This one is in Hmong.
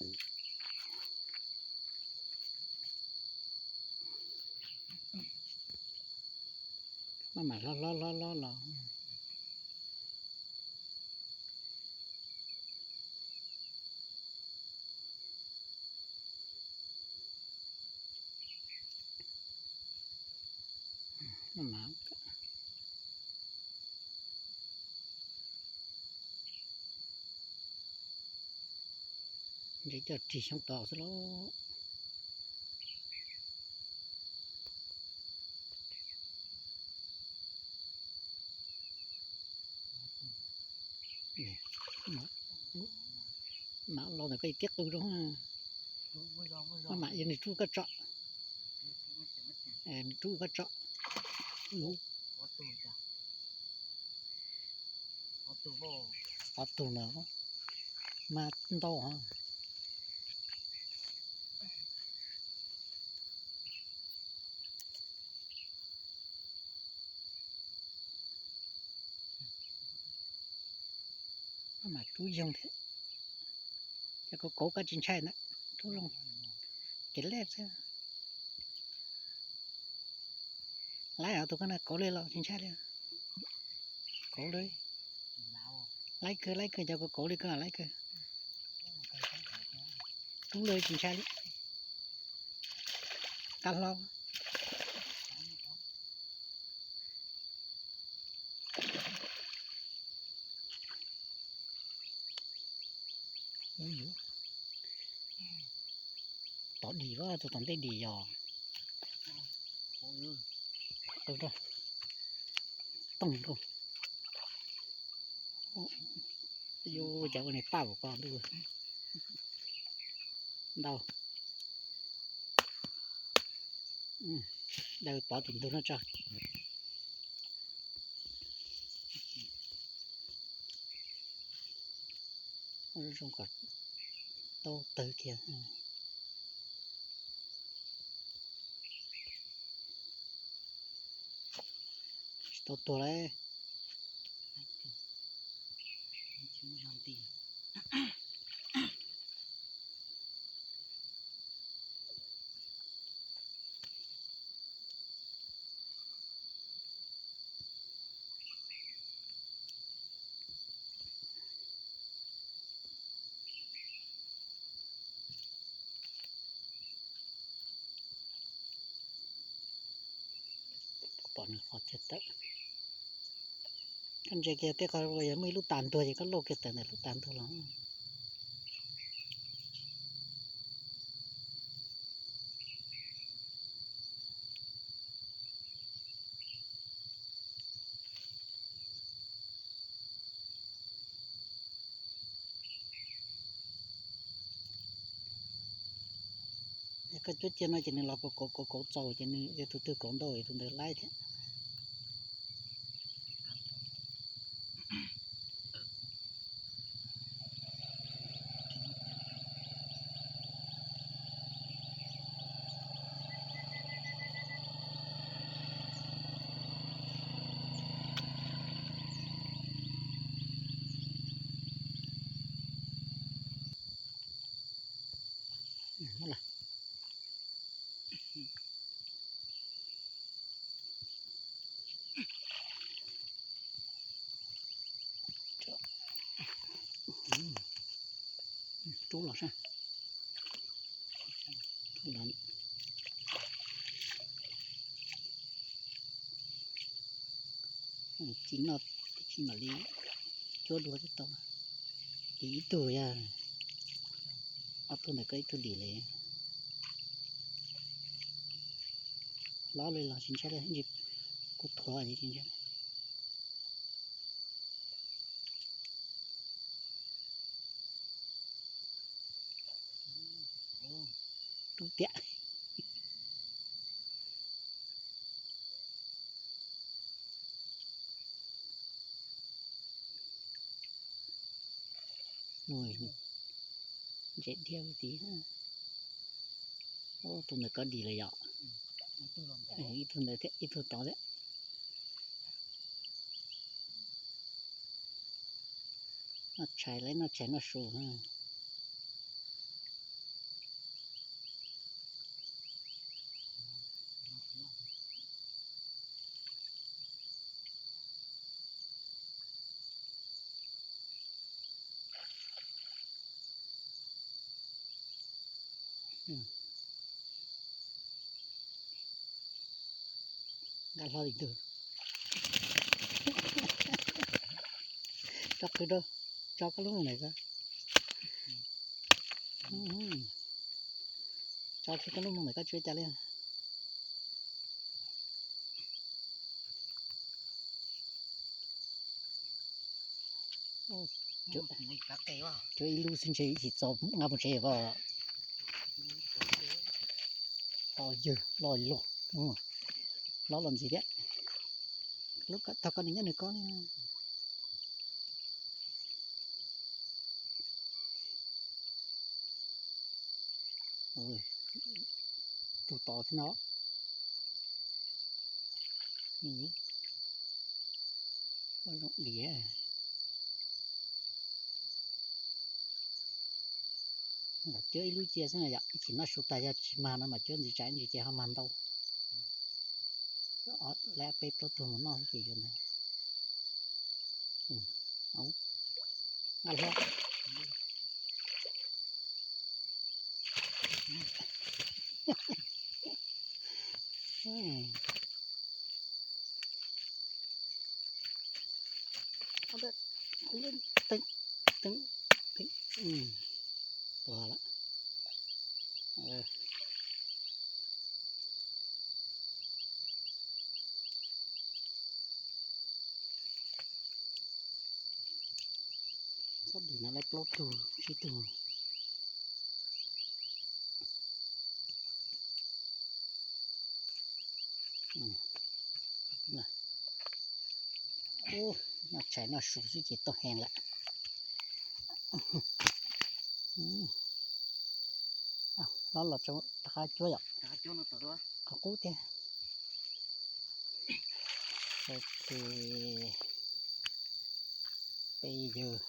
Maj mam hlob hlob hlob hlob los. Ntshe coj rig xyoob tod xwb lauj. Mam los ntawm koj tiab qw zoo. Maj mam yog nws rub koj tso. Nws rub koj tso. Ob tug no mas ntau. Maj mam rub yoog thiab. Cov kauv kauv koj tsis ntshai na, rub zoo. Kev lej xwb. Laib tus koj na kauv li los tsis ntshai li. Kauv li. Laib kawg, laib kawg, cov kauv kauv li koj laib kawg. Rub li tsis ntshai li. Qab hlob. Tod dim, tus tom ntej dim yog tooj nkaus. Yuav cov ua niag paj npaum ko ntuj. Ntau. Daws pov tim ntug no tso. Zoo kom tau tawg kiag. Tsis tau tuag lauj. Pom nws qhov tiag tawm. Koj ntsia kiag tej qhov uas yog muaj ib lub tas ntuag ces koj lauj kiag tawm ntawm lub tas ntuag los. Yog koj cuab cia no ces nws los kauv kauv kauv kauv txaus ces nws yog tus twg kauv ntau tus ntawd laib thiab. Rub los sab. Tsis noj, tsis mam li cuab dua twb tau. Dim ib tug yog, ob tug ntawm koj ib tug dim li. Hlob li los tsis ntshai li, kuv thuav tsis ntshai. Rub tiag. Ntses dhia tid. Tus ntawd koj dim lawm yom? Ib tug ntawd thiab, ib tug tod thiab. Noj tshais, noj tshais noj su. Nqa hlo li ntug. Tso qw rau, tso koj lub mus ntawm ko. Tso kiag koj lub mus ntawm ko tsuav cas li. Cuab ib lub xwb ntshe ib chim txog nqa mus tsev os. Ho yawg loj loj, loj los ntxiv thiab. Lub ko tog ko nws nyob nws ko. Tus tod thiab no. Ua zoo diam. Lam cuab ib lub cia xwb no yom, ib chim noj su tas yog tsis mag no mas cuab ntxiv tsam ntsis ces ho mag ntau. Lawv peb plaub tug mus noj xwb ces yuav ntawd. Nqa hlo. Teeb, teeb, teeb, pluag lawm. Txhob dim no lawv plaub tug tsib tug. Noj tshais noj su xwb ces tau heev lawm. Hlob los rov qab cuab yom. Qhov qub tiag. Ces peb yawg.